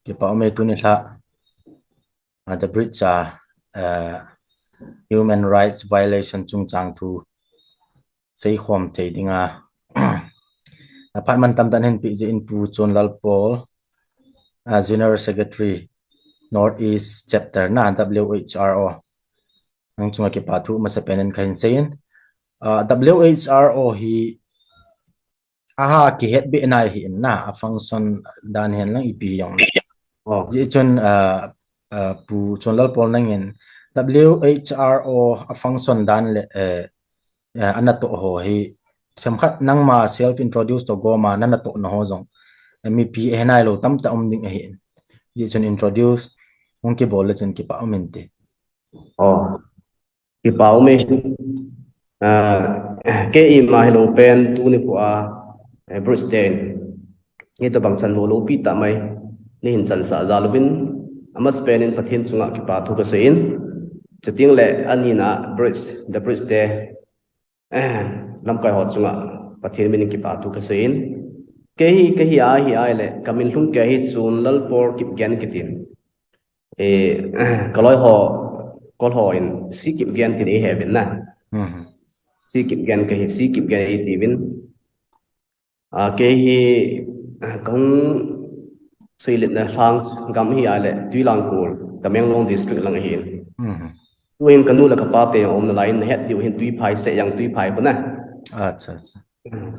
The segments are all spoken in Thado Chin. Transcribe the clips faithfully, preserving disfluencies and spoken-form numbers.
Kipa ume, tuni lha, ah, the bridge a, ah, human rights violation chungchang thu seikhom thei dinga, ah, phat mantam tah in hinpeh jeh in Pu Chonlalpol, ah, General Secretary, North East Chapter na W H R O. Nang chunga kipa thu masapen in kahin seiyin. Ah, W H R O hi aha kihet beh nai ahin na, a function dan hen lang ipi jong. Oh. Hijeh chun, ah, ah, Pu Chonlalpol nangin W H R O a function dan le, eh, eh, anatoh ho hi themkhat nangma self introduce toh goma nanatoh na ho jong, eh, mipi ahe nailou tamtah um ding ahin. Hijeh chun introduce hung kibol le chun kipa um inte. Oh. Kipa ume. Ah, kei ima hilou pen tuni kho a, eh, Bruce Dane. Hitobang chan lou lou pi tah mai neihin chansah jal uvin, amasapen in Pathen chunga kipa thu kaseiyin. Chuteng le anina Bruce, the Bruce te, eh, lamkai ho chunga Pathen min in kipa thu kaseiyin. Kei hi, kei hi ahi ahile, kamin lhung kei hi Chonlalpol Kipgen kitin. Eh, kaloi ho, kol ho in C Kipgen tin eihe uvin na. Mhm. C Kipgen kahi, C Kipgen eiti uvin. Ah, kei hi, ah, kahung seilet na lhang gam hi ahile, Tuilangkol, Tamenglong District lang ahin. Mhm. Tuhin kanu le kapa te jong umna lai in, nahet diu hin Tuiphai, Sehjang Tuiphai kho na. Acha, acha.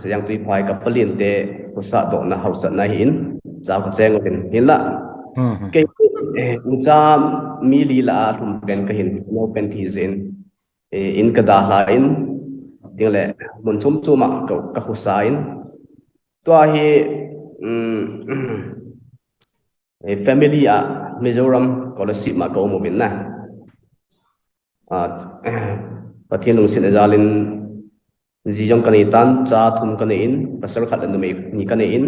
Sehjang Tuiphai, kapalen te khosah dohna haosatna ahin, chao kacheng uvin hinla. Mhm. Kei, eh, ucha mi li lah a lhum pen kahin, nao pen kahi jeh in, eh, in kadalhan, chuteng le mun chom chom a ka, kakhosah in. Tua hi, um, eh, family a Mizoram Kolasib ma kaum uvin na. Ah, Pathen lungset a jal in ji jong kanei tan, cha thum kanei in, pasal khat le numei ni kanei in.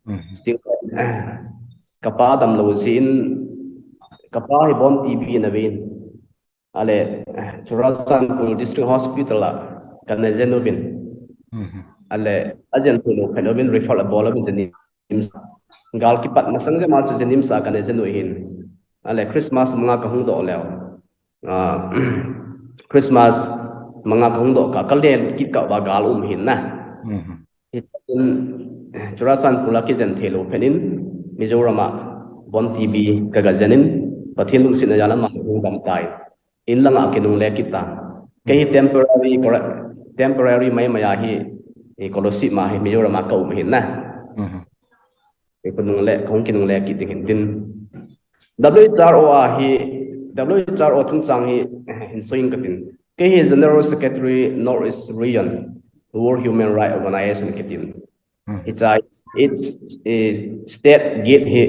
Mhm. Chuteng, eh, kapa damlou jeh in, kapa hi Bon T B in avei in. Ahile, eh, Churachandpur District Hospital a kana jen uvin. Mhm. Ahile, ajen theilou phat uvin refer abol uvin JNIMS. Gal kipat masang jeh ma chu JNIMS a kana jen u ahin. Ahile, Christmas manga kahung doh leu. Ah, Christmas manga kahung doh kah, kalen kit kah uva gal um ahin na. Mhm. Hichun, Churachandpur a kijen theilou phat in, Mizoram a Bon T B kaga jen in, Pathen lungset a jal in ama hung dam tai. In langa kinungle kit tan. Kei hi temporary, correct, temporary mai mai a hi, hi Kolasib ma hi Mizoram a kaum ahin na. Mhm. Kei kinungle, kahung kinungle kit ding ahin tin. W H R O a hi, W H R O chungchang hi, eh, hin seiyin katin. Kei hi General Secretary North East Region, World Human Rights Organization kitin. Mhm. Hiche, it's, eh, state gate hi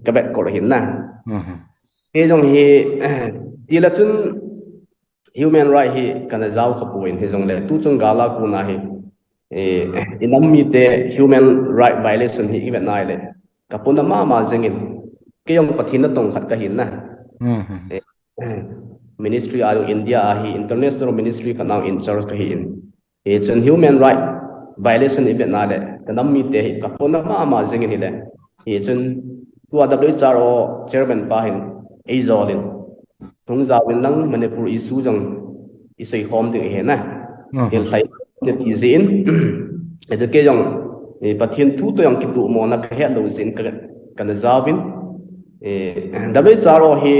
kavet kol ahin na. Mhm. Kei jong hi, eh, tile chun human right hi kana jao kha poi, hijongle tuchung gal a kona hi, eh, inam mite human right violation hi ivet nai le, kapona mama jeng in, kei jong Pathen natong khat kahin na. Mhm. Eh, ministry a jong India a hi international ministry khat na in charge kahin. Hichun human right violation ivet nai le, kanam mite hi kapona mama jeng in hile. Hichun tua W H R O chairman pa hin eijol in, hung jao in lang Manipur issue jong iseikhom ding ahi na. Mhm. Hin lhai na ti jeh in, hichu kei jong, eh, Pathen thu toh jong kitoh mona kahet lou jeh in ka, kana jao in, eh, W H R O hi,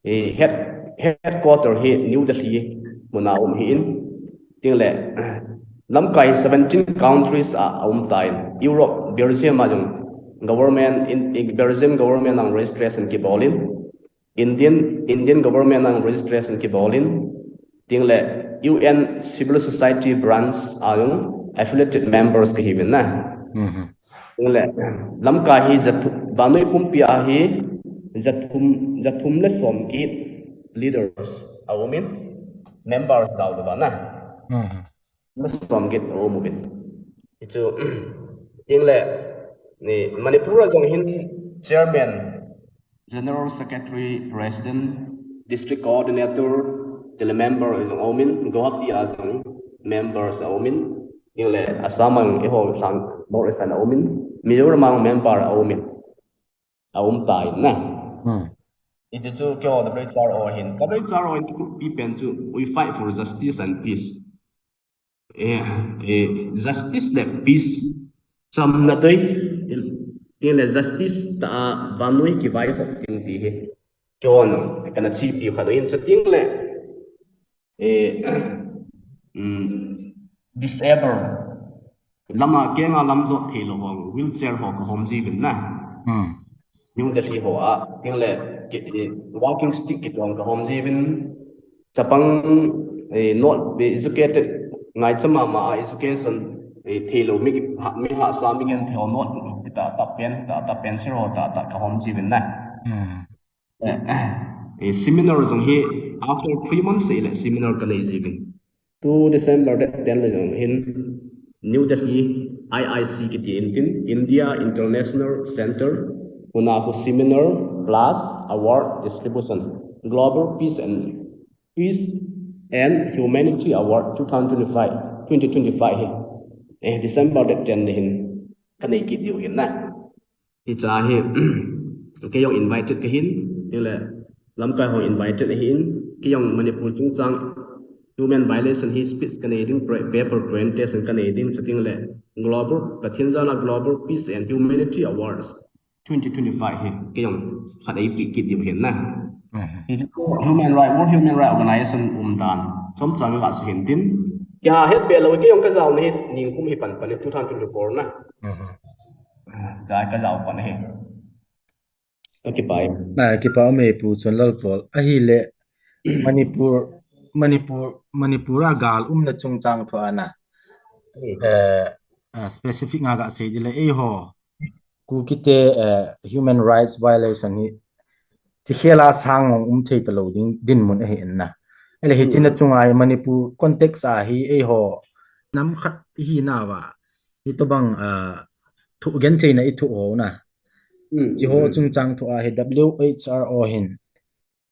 eh, head, headquarter hi New Delhi muna um ahin, chuteng le, lamkai seventeen countries a, aum tan, Europe, Belgium a jong government in, in Belgium government in registration kibol in, Indian, Indian government in registration kibol in, chuteng le U N civil society branch a jong affiliated members kahi uvin na. Mhm. Chuteng le lamkai hi jat thum, vannoi pumpi a hi jat thum, jat thum le som get leaders aum in, members dau le ba na. Mhm. Masom get aum uvin. Hichu, chuteng le, ni Manipur a jong hin chairman, general secretary, president, district coordinator, chuteng le member jong aum in, Guwahati a jong members aum in, chuteng le Assam a jong eiho lang North East a aum in, Mizoram a jong member aum in. aum ta in na. Hmm. Iti chu keiho W H R O hin. W H R O hin kikupi pen chu, "We fight for justice and peace." Eh, eh, justice le peace. Chamna dei, tin le justice tah a vannoi kivaihop ding ti hi. Keiho, kana chepi khat in, chuting le, eh, um, disable. Lama kenga lam jot thei lou ho, wheelchair ho kahom jiuvin na. Hmm. New Delhi ho a, tin le, ki, ki, walking stick kiti ho kahom jiuvin. Chapang, eh, not, eh, educated, ngaicha mama a education, eh, thei lou mi, ha, mi hahsa mi genthei ho not, tah tah pen, tah tah pen sir ho, tah tah kahom jiuvin na. Hmm. Eh, eh, seminar jong hi after three months seile seminar kanei jiuvin. Tu December date ten le jong hin New Delhi I I C kiti in tin, India International Center, Pune hu seminar plus award distribution, Global Peace and, Peace and Humanity Award two thousand twenty-five, twenty twenty-five hi. Eh, December date ten le hin kanei kit diu hin na. Hiche hi, kei jong invited kahin, tin le lamkai ho invited ahin, kei jong Manipur chungchang human violation hi speech kanei ding, pre-, paper presentation kanei ding, chuting le global, Pathen jal a Global Peace and Humanity Awards twenty twenty-five hi, kei jong khat eipe kit diu hin na. Mhm. Hichu human right, World Human Right Organization umdan chomcha kaga seiyin tin. Kei ha hetbe lou, kei jong kajao na hi, ningkum hi pan pan hi two thousand twenty-four na. Mhm. Ka, kajao pan hi. Kakipah e. Na, kipah ume Pu Chonlalpol. Ahile, Manipur, Manipur, Manipur a gal umna chungchang thu a na. Hmm. Eh, ah, specific nga gasei ding le, eiho Kukite, eh, human rights violation hi, ti khela sang ong um thei talou ding, dinmun ahi in na. Ele hiche na chunga hi Manipur context a hi eiho nam khat hina uva, hitobang, ah, thu genthei na i thu ho na. Hiche ho chungchang thu a hi W H R O hin.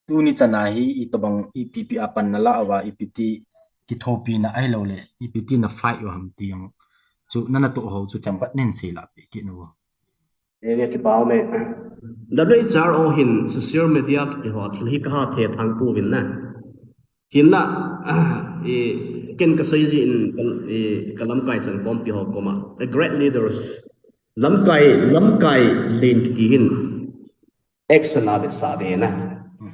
Tuni chan a hi itobang ipi ipi a pan nala uva, ipi ti kithopina ahilou le, ipi ti na fight u ham ti jong. Chu nana toh ho chu themkhat nin sei lah peh kit un. Enge kipah ume. W H R O hin social media kiti ho thil hi kaha thethang pouvin na. Hinla, eh, ken kasei jin, eh, kalamkai chan khompi ho koma. The great leaders. Lamkai, lamkai len kiti hin. Action a vetsah ding na.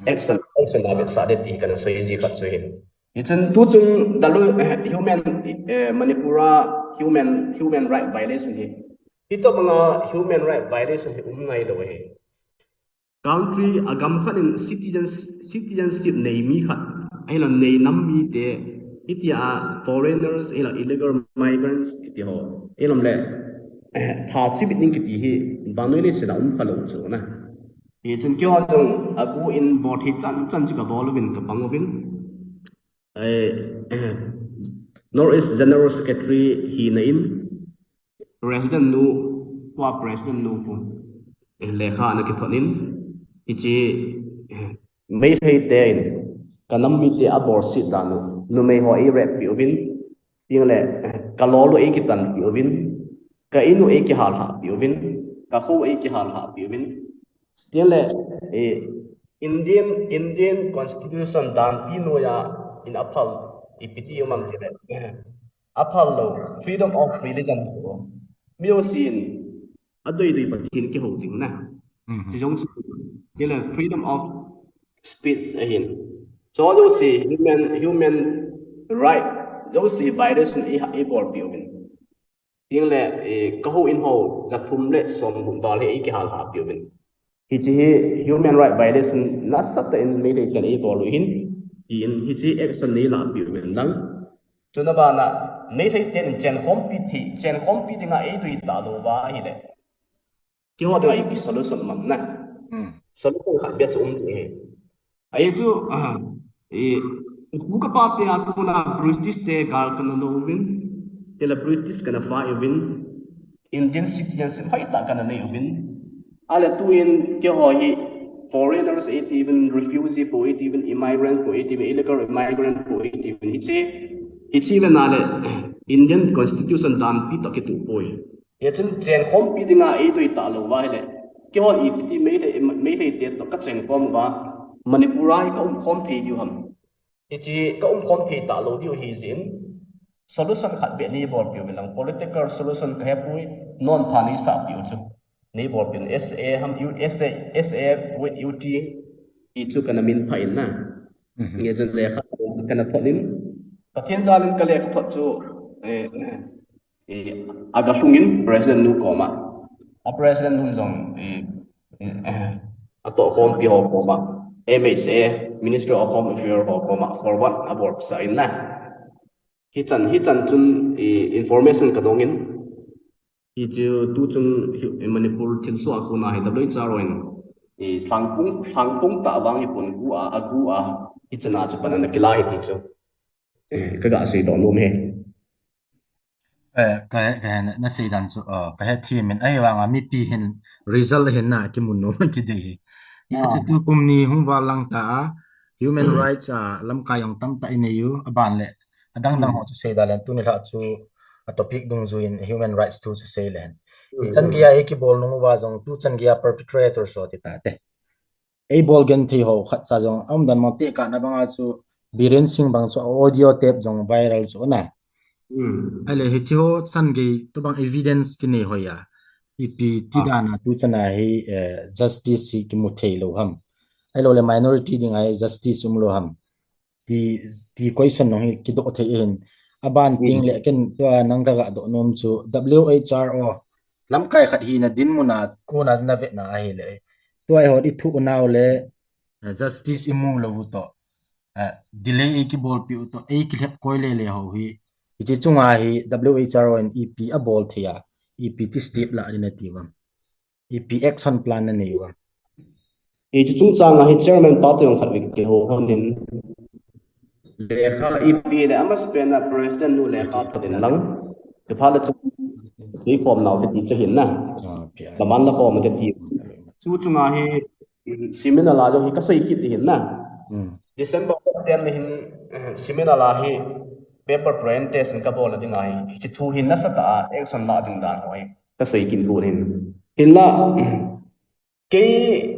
Action, action a vetsah ding ti kana sei ji khat chu hin. Hichun tuchung dalu, eh, human, eh, Manipur a human, human right violation hi. Hitobanga human right violation hi um ngailou ahi. Country a gam khat in citizens-, citizenship nei mi khat, ahilou le nei nam mite, hitia foreigners, ahilou le illegal migrants, kiti ho. Ahilou le, eh, tha chibit ning kiti hi, vannoi leiset a um khalou chu na. Hichun keiho jong agu in bol thei chan chan chu kabol uvin kapang uvin. Eh, North East General Secretary hina in, President nu, tua President nu pu, eh, lekha ana kithot in, hiche, eh, Meitei te in, kanam mite abolse dan u, numei ho eirep pi uvin, tin le, eh, kalol u eikitan pi uvin, ka in u eikihal hah pi uvin, ka kho u eikihal hah pi uvin, tin le, eh, Indian, Indian Constitution danpi noiya in aphal, ipi ti um am tile, eh, aphal lou, freedom of religion chu. Mi jousen, adei dei Pathen kihou ding na. Mhm. Chu jong chu, tile freedom of speech ahin. Chu jouse human, human right, jouse violation i ha, i bol pi uvin. Tin le, eh, ka houin ho, ja thum le som gup val hi eikihal hah pi uvin. Hiche hi human right violation nasatah in Meitei ten eibol u ahin, tin hiche action neilah pi uvin lang. Chuna bana, Meitei ten chenkhompi thei, chenkhompi dinga eidui talou va ahile. Keiho dinga ipi solution um am na. Hmm. Solution khat beh chu um ding ahi. Ahi chu, ah, eh, ka pu ka pa te a kona British te gal kana no uvin, tile British kana fight uvin, Indian citizenship hoitah kana nei uvin. Ahile tuin keiho hi foreigners eiti uvin, refugee po eiti uvin, immigrant po eiti uvin, illegal immigrant po eiti uvin. Hiche, hiche le na le Indian Constitution danpi toh kitoh poi. Hichun chenkhompi dinga eidui talou va ahile. Keiho ipi ti Meitei, Meitei te toh ka cheng khom uva, Manipur a hi ka um khom thei diu ham. Hiche ka um khom thei talou diu hijeh in, solution khat beh nei bolpeh uvin lang, political solution ka hepoi, non pha nei sahpeh u chu. Nei bolpeh un S A ham, U-, S A, S A with U T, ti chu kana min phah in na. Mhm. Nge chun lekha kana thot in. Pathen jal in ka lekha thot chu, eh, eh, aga lhung in President nu koma. A President nu jong, eh, eh, atoh khompi ho koma, M H A, Minister of Home Affairs ho koma, forward abol sah in na. Hichan, hichan chun, eh, information ka dong in. Hichu tuchung hi, Manipur thilsoh a kona hi W H R O in, eh, lhangpung, lhangpung tah vang hipon gu a, agu a, hichana chu pan ana kila hi ti chu. Eh, ka ga seidoh nom e. Eh, ka, ka, na, na seidan chu, eh, ka hethem in, ahivanga mipi hin result hin na kimu nom kidei hi. Ah. Hichu tukum ni hung val lang ta a, human rights a lamkai jong tamtah inei u, aban le, adang dang ho chu seida len, tuni lha chu a topic dungjuiyin human rights thu chu sei len. Hichan geiya hi kibol nung uva jong tuchan geiya perpetrator so ti tate. Eibol genthei ho khatcha jong aum dan mang, tekahna banga chu Biren Singh bang chu audio tape jong viral chu na. Ahile hiche ho chan gei tobang evidence kinei hoiya, ipi ti dan a tuchan a hi, eh, justice hi kimu thei lou ham. Ahilou le minority dinga hi justice um lou ham. Ti, ti question jong hi kidoh thei ahin. Aban teng le ken tua nang ka ga doh nom chu W H R O lamkai khat hina dinmun a kona na vetna ahile, tua eiho i thuh nau le, eh, justice imu lou u toh, eh, delay ei kibolpi u toh, ei kilhep koi lele ho hi, hiche chunga hi W H R O in ipi abol thei a, ipi ti step la ding nati uvem. Ipi action plan nanei uvem. Hiche chungchang a hi chairman pa toh jong khat vei kihou hon in. Lekha ipi le amasapen a president nu lekha thot in lang. Chuphat le chu tui khom nau te ti chu hin na. Laman la khom te ti. Chu chunga hi, mm, seminar la jong hi ka soi kit hin na. December ten le hin, eh, seminar la hi paper presentation ka bol ding ahi. Hiche thu hin nasatah a action la ding dan ho hi ka soi kit got in. Hinla, kei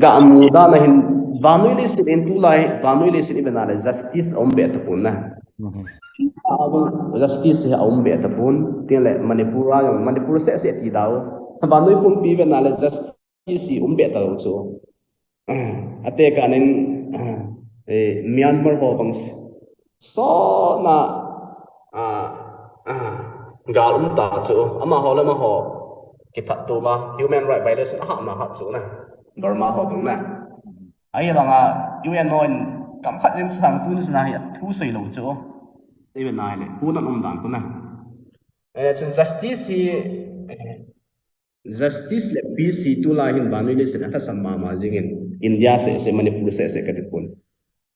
ga mu dan a hin, vannoi leiset in tulai, vannoi leiset in ive na le justice aum be tapon na. Justice hi aum be tapon, tin le Manipur a, Manipur seh seh ti dau. Vannoi pumpi ive na le justice hi um be talou chu. Atekah in, eh, Myanmar ho bang sona, ah, ah, gal um ta chu, amaho le amaho kithat to ma, human right violation ahahsa hat chu na, Burma ho bang na. Ahivanga U N ho in kam khat jeng sang tuni sana hi thu sei lou chu. Ive na le, pu nan um dan ku na. Eh, chun justice hi, eh, justice le peace hi tulai hin vannoi leiset a lhasam mama jing in, India seh seh, Manipur seh seh ka ti pon.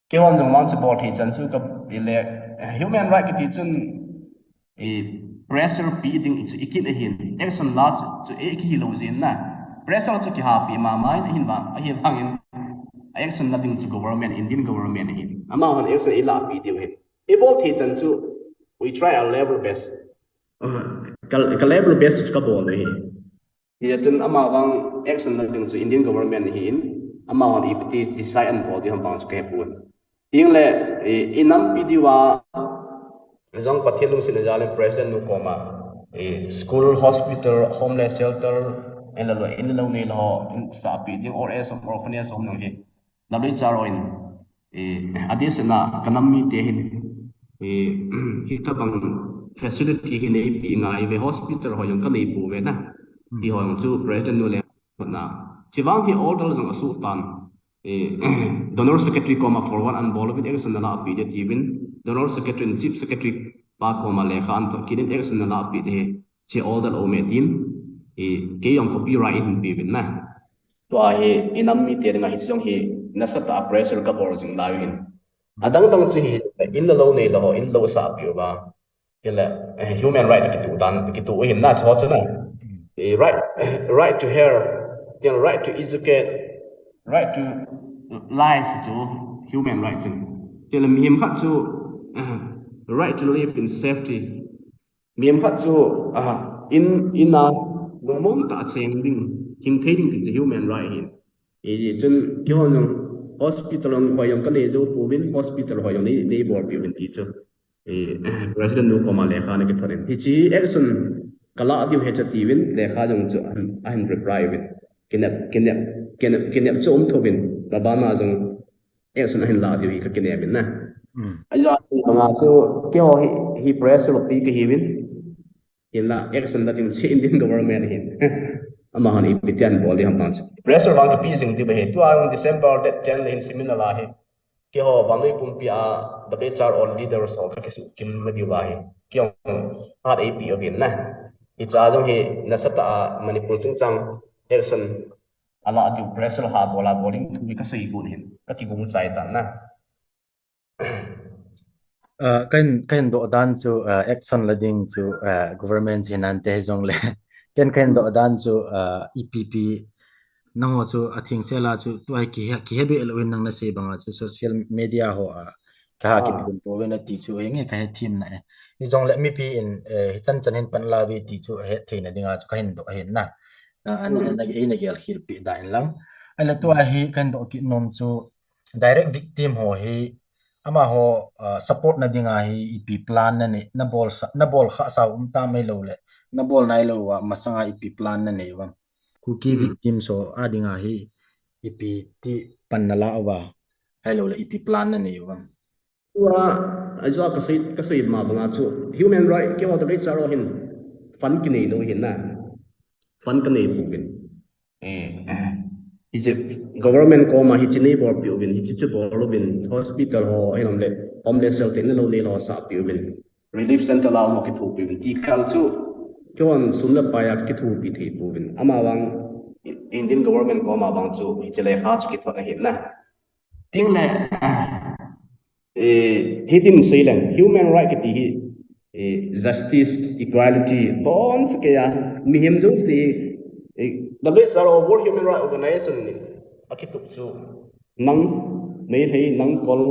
Keihon jong vang chu bol thei chan chu ka ile, human right kiti chun, i pressure pe ding chu i kit ahin, action la chu, chu i kihilou jeh in na. Pressure chu kihapi mama in ahin vang, ahivangin action la ding chu government, Indian government ahin. Amahon action i lapi diu ahin. I bol thei chan chu, we try our level best. Ah, ka, ka level best chu ka bol u ahi. Hijeh chun amavang action la ding chu Indian government ahin, amahon ipi ti decide ana bol diu ham vang chu ka hepon. Tin le, i, i nampi diuva jong Pathen lungsetna jal in President nu koma, i, school, hospital, homeless shelter, en la lo, in lo nei lo, in sapi ding, old age home, orphanage home jong hi. W H R O in, eh, adeh sena ka nam mite hin, eh, hitabang facility hi neipe ngai uve, hospital ho jong ka nei pouve na. Ti ho jong chu President nu le na. Chuvang hi order jong asuh tan. Eh, General Secretary koma forward ana bol uvin action ana lapi ding tiuvin. General Secretary in Chief Secretary pa koma lekha ana thot kit in action ana lapi ding hi. Hiche order aum e tin, eh, kei jong copyright in peuvin na. Tua hi i nam mite dinga hiche jong hi nasatah a pressure ka bol jing lai u ahin. Adang dang chu hi in lo nei lo ho, in lo sapi uva. Hile, eh, human right kituh dan, kituh u ahin na chu chu na. Eh, right, right to health, then right to educate, right to life chu human right chu. Hile mihem khat chu, eh, right to live in safety. Mihem khat chu, ah, in, in a lungmong tah a cheng ding. hing thei ding ti chu human right ahin. Hijeh chun keiho jong hospital hoi jong kanei jou pouvin, hospital hoi jong nei, nei bolpeh uvin ti chu. Eh, President nu koma lekha ana kithot in. Hiche action kalah diu ahi ati uvin, lekha jong chu ahin, ahin reply uvin. Kinep, kinep, kinep, kinep chu um thouvin, abana jong action ahin lah diu hi kakinem in na. Hmm. Ajeh chu keiho hi, hi pressure pi kahiuvin. Hinla action la ding chu Indian government hin. Amahon ipi ti abol ding ham vang chu. Pressure vang kapi jing diu ahi. Tua December date ten le hin seminar la hi. Keiho vannoi pumpi a W H R O leaders ho kakisuhkim na diu ahi. Keiho hat eipi uvin na. Hiche jong hi nasatah a Manipur chungchang action alah diu pressure ha bol a bol ding thu hi kasei got hin. Kakigong chai tan na. Ah, kahin, kahin doh dan chu, ah, action la ding chu, ah, government hi nante hijongle. Ken kahin doh dan chu, ah, ipi pi nangho chu atheng sel a chu tua hi kihe, kihe beh lou hin nang nasei banga chu social media ho a kaha kiphun pouvin ati chu hinge kahe them na e. Hijongle mipi in, eh, hichan chan hin pan la uve ti chu ahet theina dinga chu kahin doh ahin na. Na, an, an, na, na gel khel pi dan lang. Ahile tua hi kahin doh kit nom chu direct victim ho hi amaho, ah, support na dinga hi ipi plan nanei, nabol sa, nabol khah sa um tam ahilou le, nabol nailou uva masanga ipi plan nanei uvam. Kuki victims ho a dinga hi ipi ti pan nala uva, ahilou le ipi plan nanei uvam. Tua, ajeh a kasei, kasei ma banga chu human right keiho W H R O hin fund kinei lou hin na. Fund kanei pouvin. Eh, eh, hiche government koma hiche nei bolpeh uvin, hiche chu bol uvin, hospital ho, ahilouleh homeless shelter neilou neilou sahpeh uvin, relief center la ho kithopi uvin, ti khel chu keihon sum le pai a kithopi thei pouvin. Amavang Indian government koma vang chu hiche lekha chu kithot ahi na. Tingle, eh, hitin seileng, human right kiti hi, eh, justice, equality, boncha keiya, mihem jouse, eh, W H R O, World Human Rights Organization in akitup chu, nang Meitei, nang Kol,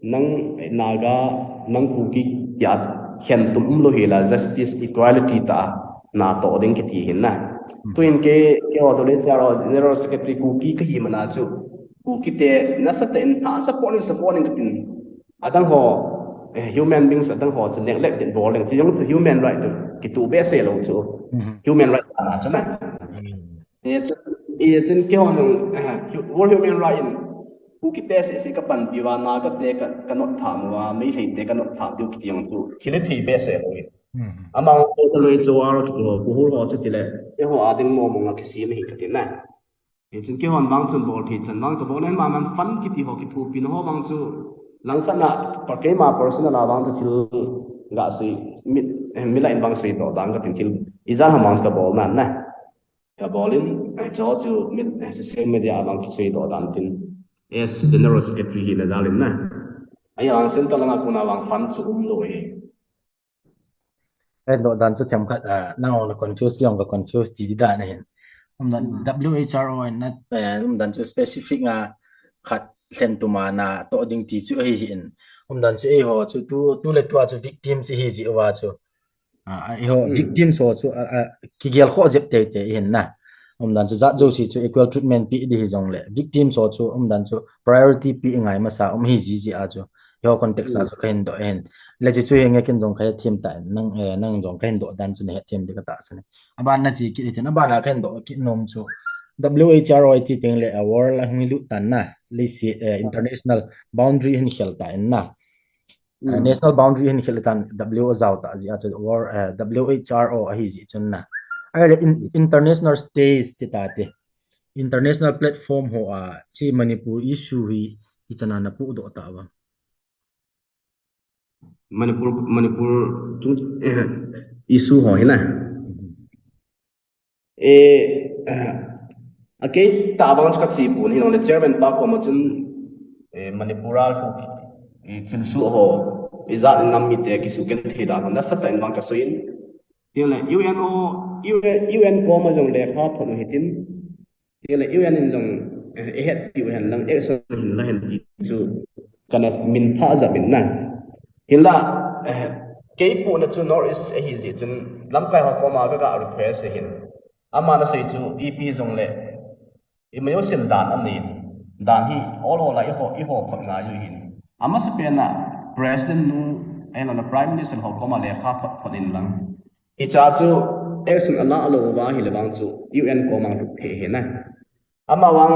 nang Naga, nang Kuki tia khentup umlou hila, justice, equality tah a natoh ding kiti hin na. Tuin kei, keiho W H R O General Secretary Kuki kahi mana chu, Kukite nasatah in, ha, support in, support in katin. Adang ho, eh, human beings adang ho chu neglect in bol ding. Chu jong chu human right chu kitup behseh lou chu. Human right ana chu na. Hichun, hichun keiho jong, eh, hu-, World Human Right in, Kukite seh seh kapanpi uva, Nagate ka, kanot tham uva, Meiteite kanot tham diu kiti jong chu, thil hithei behseh lou in. Amang chu ka loi chu aro kiti ho, Kuki ho chu tile, keiho a ding mong mong a kisem ahi kati na. Hichun keihon vang chun bol thei chan vang kabol in, aman fund kiti ho kithopina ho vang chu, langkhat na, pa keima personal a vang chu thil gasei, mi, eh, mi lah in vang seidoh dan katin thil, ijat ham vang kabol nan na. Kabol in, eh, chuche chu mi, eh, social media a vang kiseidoh dan tin. As General Secretary hina jal in na. Ahivang center langa kona vang fund chu umlou ahi. Kahin doh dan chu themkhat, ah, nangho na confuse, keihon ka confuse ti di dan ahin. Umdan W H R O in na, eh, umdan chu specific nga khat lhen tuma natoh ding ti chu ahi hin. Umdan chu eiho chu tu, tu le tua chu victims ihi jeh uva chu. Ah, eiho victims ho chu, ah, ah, kigel khoh jep teitei ihin na. Umdan chu jat jouse chu equal treatment pe di hijongle, victims ho chu umdan chu priority pe ngai masa um ahi jeh jeh a chu. Eiho context a chu kahin doh ahin. Le chu chu hinge ken jong kahethem tan, nang, eh, nang jong kahin doh dan chu nahethem di katahsan e. Aban na che kit hitin, aban a kahin doh kit nom chu W H R O iti teng le a world a hung lut tan na. Leiset, eh, international boundary hin khel tan na. Eh, national boundary hin khel tan W ajao ta jeh a chu world, eh, W H R O ahi jeh chun na. Ahile in, international stage ti tate. International platform ho a chu Manipur issue hi ichan a napohdoh ta uvam. Manipur, Manipur chung, eh, issue ho hi na. Eh, a kei tah vang chu kache pon, hinlah le chairman pa koma chun, eh, Manipur a khu, eh, thilsoh ho, ijat nam mite kisugenthei dan ho nasatah in vang kasei in. Tin le U N o, U N, U N koma jong lekha thot u hitin. Tin le U N in jong, eh, eihetpi u hen lang, action hin la hen ti chu kana minphah jep in na. Hinlah, eh, kei puna chu North East ahi jeh chun lamkai ho koma kaga request ahin. Ama nasei chu ipi jongle, imajosin dan anei. Dan hi ol ol a iho, iho phot ngai u ahin. Amasapen a President nu, ahilouleh Prime Minister ho koma lekha thot phot in lang. Hiche chu action ala lou uva ahile vang chu U N koma lhut thei ahi na. Amavang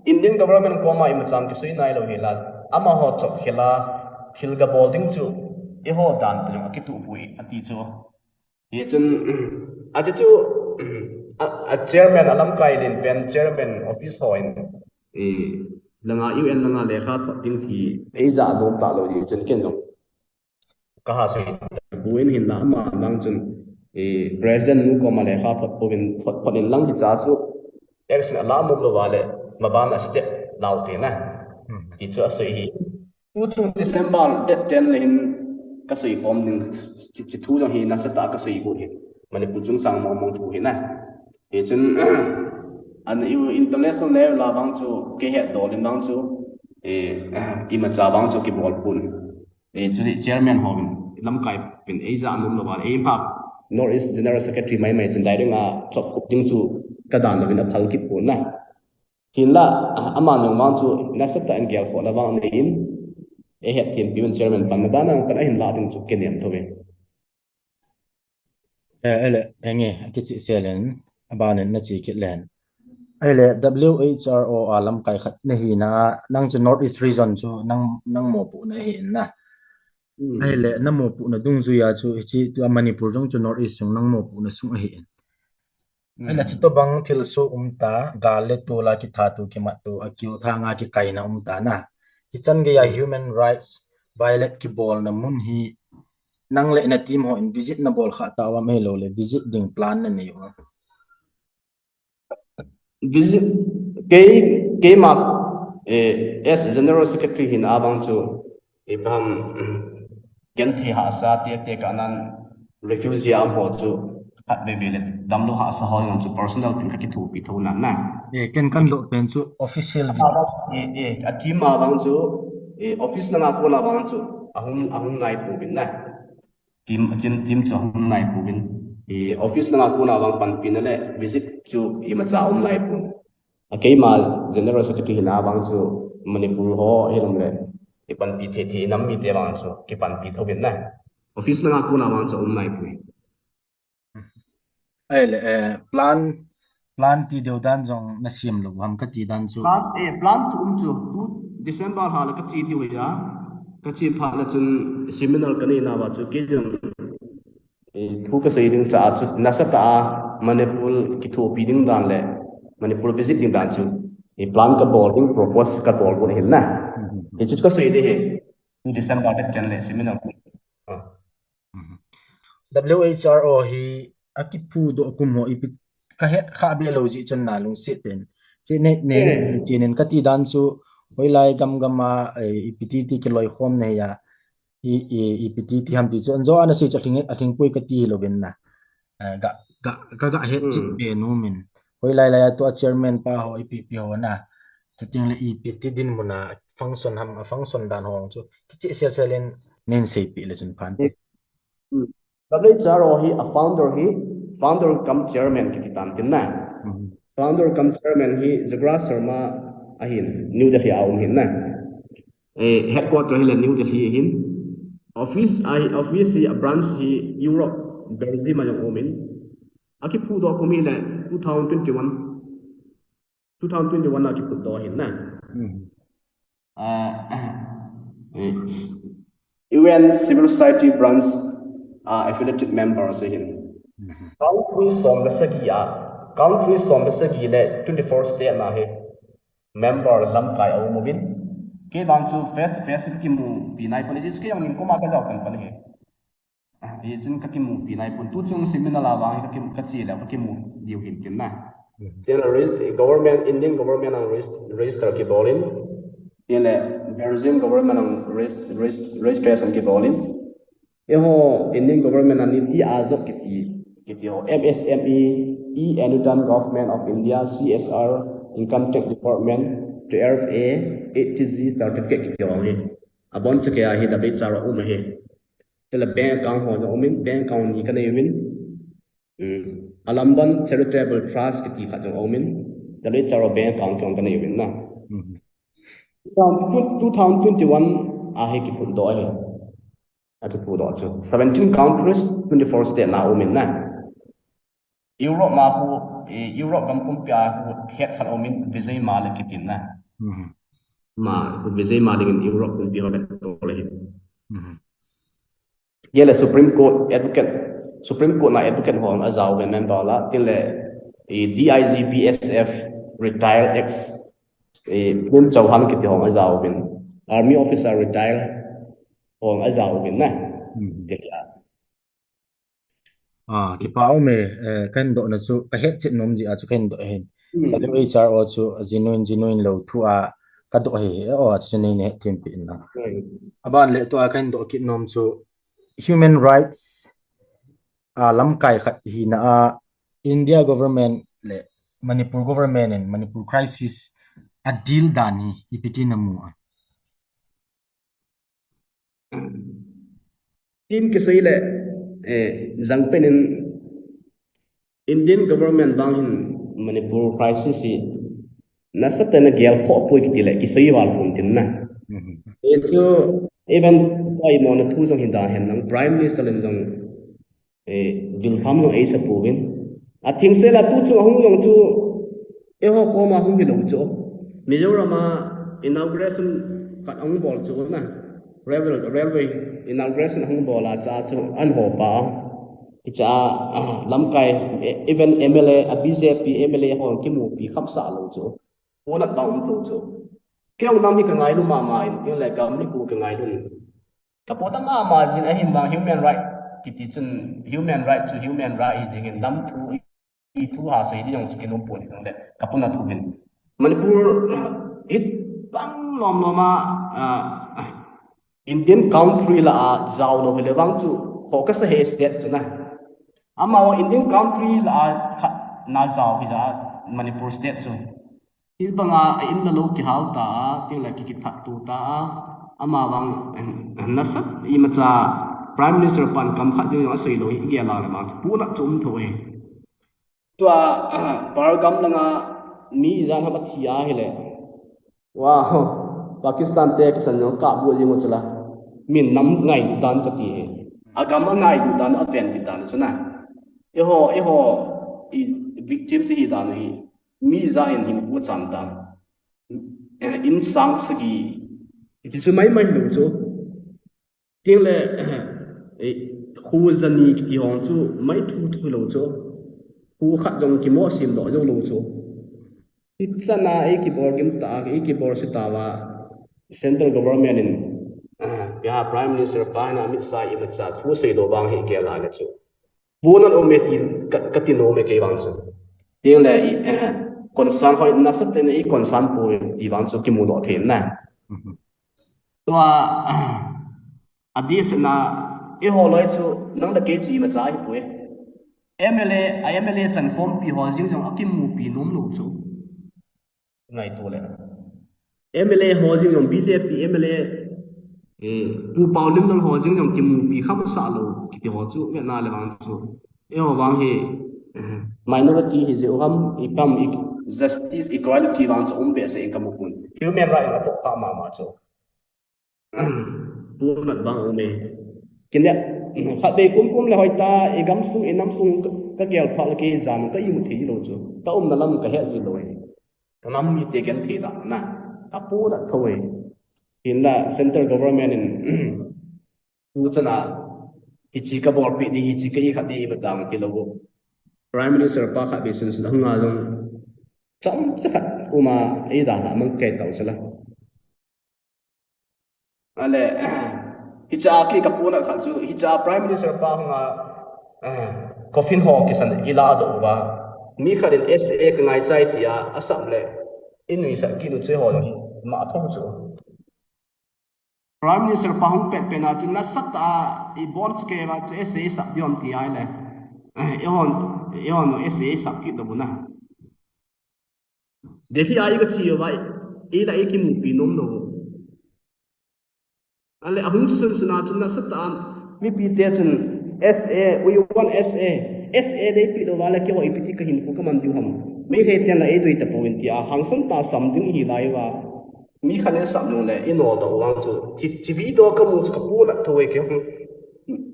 Indian government koma imacha kisei nailou hila, amaho chop khel a thil gabol ding chu eiho dan toh jong akituh poi ati chu. Hichun, achu chu, a, a chairman, alamkai lenpen chairman office hon, eh, langa U N langa lekha thot ding ti eija nom talou jeh chun ken jong kaha soi. Buin hinla amavang chun, eh, President nu koma lekha thot pouvin, thot, thot in lang hiche chu action ala nom lou uva le, maban a step lau te na. Hmm. Hichu asei hi. Tuchung December date ten le hin kasei khom ding, chi, chi thu jong hi nasatah a kasei got hi. Manipur chungchang mong mong thu hi na. Hichun, an u international level a vang chu, kihet dol in vang chu, eh, imacha vang chu kibol pon. Eh, chu hi chairman hovin, lamkai pen eija nom lou uva le, eima North East General Secretary mai mai chun direct a chop khup ding chu kadan louvin aphal kit pon na. Hinla, aman jong vang chu nasatah in gelkhohna vang nei in, eihet them piuvin chairman panna dan a pan ahin lah ding chu kinem thou ve. Eh, ele, enge, akichih sel in, aban in nache kit len. Ahile, W H R O a lamkai khat nahi na, nang chu North East Region chu nang, nang mopohna ahi na. Hmm. Ahile, na mopohna dungjui a chu, hiche tua Manipur jong chu North East jong nang mopohna sung ahi in. Hmm. Ahile, chutobang thilsoh um ta, gal le tol a kithat u, kimat u, akiu thang a kikaina um ta na. Hichan gei a, hmm, human rights violate kibolna mun hi, nang le na team hon visit nabol kha tauvam ahilouleh, visit ding plan nanei uvam? Visit, kei, keima, eh, as General Secretary hina vang chu, ipi ham, genthei hahsa te, tekahnan refugee a um ho chu, khatvei vei le, damlou hahsa ho jong chu personal tin kakithopi thou nan na. Eh, ken kadoh pen chu official visit. Eh, eh, a team a vang chu, eh, office langa kona vang chu, ahung, ahung nai pouvin na. Team, team, team chu ahung nai pouvin. Eh, office langa kona vang panpina le visit chu imacha um nai pon. A keima General Secretary hina vang chu Manipur ho hilom le, ipanpi thei thei nam mite vang chu kipanpi thouvin na. Office langa kona vang chu um nai poi. Ahile, eh, plan, plan ti deu dan jong nasem lou ham kati dan chu. Plan, eh, plan chu um chu, tu December lha le kache diu ahi a. Kache phat le chun seminar kanei nauva chu kei jong, eh, thu kasei ding cha chu nasatah a Manipur kithopi ding dan le Manipur visit ding dan chu, eh, plan kabol ding, propose kabol got ahin na. Mhm. Hichu kasei ding ahi. Tu December date ten le seminar. Ah. Mhm. W H R O hi akiphudoh kum ho ipi kahet kha be lou jeh chun na lungset ten. Che ne, ne, eh, che nen kati dan chu hoilai gam gam a, eh, ipi ti ti kiloikhom na hi a. I, i, ipi ti ti ham ti chu. Anjo ana sei chu alhing, alhing poi kati hilouvin na. Eh, ga, ga, ka ga het chip, hmm, be nom in. Hoilai lai a tua chairman pa ho ipi pi ho na. Chuteng le ipi ti dinmun a function ham, a function dan ho chu. Kicheh sel sel in nen seipeh le chun phan te. Hmm. W H R O hi a founder hi, founder cum chairman kiti tan tin na. Mhm. Founder cum chairman hi Jagraj Sharma ahin, New Delhi a um hin na. Eh, headquarter hi le New Delhi ahin. Office a, office hi a branch hi Europe, Belgium a jong um in. Akiphudoh kum hi le two thousand twenty-one. Two thousand twenty-one a kiphudoh ahin na. Mhm. Ah, eh, U N Civil Society Branch, ah, affiliated members ahin. Mhm. Country som le sagi a, country som le sagi le twenty-four state na hi member lamkai a um uvin. Kei vang chu face to face kakimupi nai pon, hichu kei vang in koma kajao pan pan hi. Hichun kakimupi nai pon. Tuchung seminar a vang hi kakim-, kache le kakimu diu hin tin na. Mhm. Tin le regis-, government, Indian government ang regis-, register kibol in. Tin le Belgium government ang regis-, regis-, registration kibol in. Eiho Indian government a NITI Aayog kiti, kiti ho, M S M E, E Anudhan, Government of India, C S R, Income Tax Department, twelve A, eight G certificate kiti ho hi. Abon chakei a hi W H R O um ahi. Tin le bank account ho jong um in, bank account ni kanei uvin. Um, Alamban Charitable Trust kiti khat jong aumin, Dalit Charo Bank account jong kanei umin na. Mhm. Two thousand twenty-one a hi kiphutdoh ahi. Akiphutdoh chu. Seventeen countries, twenty-four state na aumin na. Europe ma khu, eh, Europe gam pumpi a khu het khat aumin Vijay Mallya kitin na. Mhm. Ma, Vijay Mallya in Europe pumpi ho le to le. Mhm. Yele Supreme Court advocate, Supreme Court na advocate ho ajaovin member la, tin le, eh, D I G B S F retired ex, eh, Prem Chauhan kiti ho ajaovin. Army officer retired ho ajaovin na. Mhm. Te kya. Ah, kipa um e, eh, kahin dohna chu, kahet chet nom jeh a chu kahin doh ahin. Hmm. W H R O chu genuine, genuine lou thu a kadoh ahi, eh, o, chu nei hethem peh in lang. Hmm. Aban le tua kahin doh kit nom chu human rights, ah, lamkai khat hina a India government le Manipur government in Manipur crisis a deal dan hi ipi ti namu a. Tin kisei le, eh, jangpen in Indian government vang hin Manipur crisis hi nasatah in agel khoh poi kiti le kisei val pon tin na. Mhm. Eh, chu even tua imona thu jong hi dan hen lang Prime Minister in jong eh, vilkham jong eisa pouvin. Atheng sel a tu chung ahung jong chu, eiho koma hung hilou chu. Mizoram a inauguration khat ahung bol chu na. Railway, railway inauguration ahung bol a cha chu ahin hopa. Hicha, ah, lamkai, eh, even M L A, a B J P M L A ho kimupi khamsah lou chu. Ponat bang um lou chu. Kei jong nam hi kangailu mama in, tin le gam nikho kangailu in. Kapohnat mama jin ahin vang human right kiti chun human right chu human right hi jingin nam thu i thu ha sei ding jong chu kinom pon jong le kapohnat thu vin. Manipur hi bang lom lom a, ah, Indian country la a jao lou hile vang chu kho kasa he state chu na. Amaho Indian country la a khat na jao hi la Manipur state chu. Hibanga a in la lou kihal ta a, tin le kikithat tu ta a, ama vang, eh, nasat imacha Prime Minister pan kam khat jong asei lou hi gel a le vang ponat chu um tho e. Tua, Pahalgam langa mi ijat ham athi ahile. Wow, Pakistan te kisan jong kabu jing u chu la. Min nam ngailu dan kati e. Agam angailu dan, aven di dan chu na. Eiho, eiho, i victim chu hi dan hi. Mi ijat in hin bu chan dan. Eh, in sang sagi. Kiti chu mai mai lou chu. Tin le, eh, khu jani kiti ho chu mai thu thu lou chu. Khu khat jong kimo sim doh jou lou chu. Hichan a eikibol gim ta, eikibol se ta uva, central government in, eh, Bihar Prime Minister pa hin Amit Shah imacha thu sei lou vang hi gel a le chu. Ponat um e ti ka, kati nom e kei vang chu. Tin le i, eh, concern hoi nasatah in i concern poi ti vang chu kimu doh thei na. Mhm. Tua, adih sena, eiho loi chu, nang le kei chu imacha hi poi. M L A, a M L A chankhompi ho jing jong akimupi nom lou chu. Ngaito le. M L A ho jing jong B J P M L A, eh, Pu Paolienlal ho jing jong kimupi khamsah lou kiti ho chu, vetna le vang chu. Eiho vang hi, eh, minority hi jeh u ham, ipi ham, e-, justice, equality vang chu um behseh in kamu pon. Human right in atoh kha mama chu. Ponat bang um e. Kei le, khatvei kum kum le hoitah, igam sung, inam sung ka, kagel phat le kei jan ka imu thei lou chu. Ka umna lam kahet ji lou e. Ka nam mite genthei dan na. Aponat tho e. Hinla central government in, tuchan a, hiche kabolpeh ding, hiche ka ikhat ding imatang kilou. Prime Minister pa khatvei sunsun hung a jong. Chomcha khat uma, eidan a mang kei tau chu la. Ale, hiche a kei kaponat khat chu, hiche a Prime Minister pa hung a, eh, coffin ho kisan ila doh uva. Mi khat in S A kangaichai tia asap le, inuisat kit u chu eiho jong hi, ma tho chu. Prime Minister pa hung pet pet na chu nasatah a, ibon chu kei va chu S A sap diu ham ti ahile. Eh, eihon, eihon S A sap kit doh u na. Delhi a i kache uva, i la i kimupi nom lou. Ale ahung chu sunsun a chun nasatah a, mipite chun S A, we want S A. S A dei pi lo vale keiho ipi ti kahin pu kaman diu ham. Meitei ten la ei doi ta pon tia hangsan ta sam ding hi lai va. Mi khat in sam nung le i no to vang chu. Chi, chi vi to ka mu chu ka pu na to e ke hung.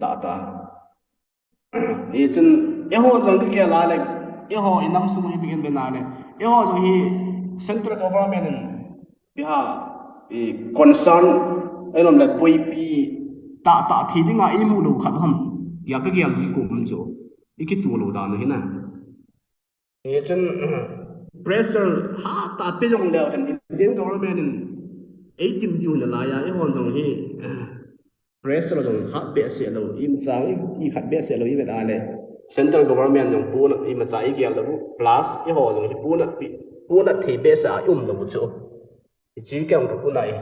Ta ta. I chun, eiho jong ka ke la le, eiho i nam sung i bigin be na le. Eiho jong hi central government in, i ha, i concern, ei nom le boipi, ta ta thi dinga i mu lo khat ham. Ya ka gel ji ko um chu. I kitu lo dan hi na. Hichun pressure ha ta pe jong leu hen Indian government in eighteen diu na la ya, eiho jong hi pressure jong ha pe se lo, i machang i khat pe se lo i ve da le. Central government jong pu na i macha i gel lo plus eiho jong hi pu na pi, pu na thei pe sa i um lo chu. I chi ke ong ka pu na i.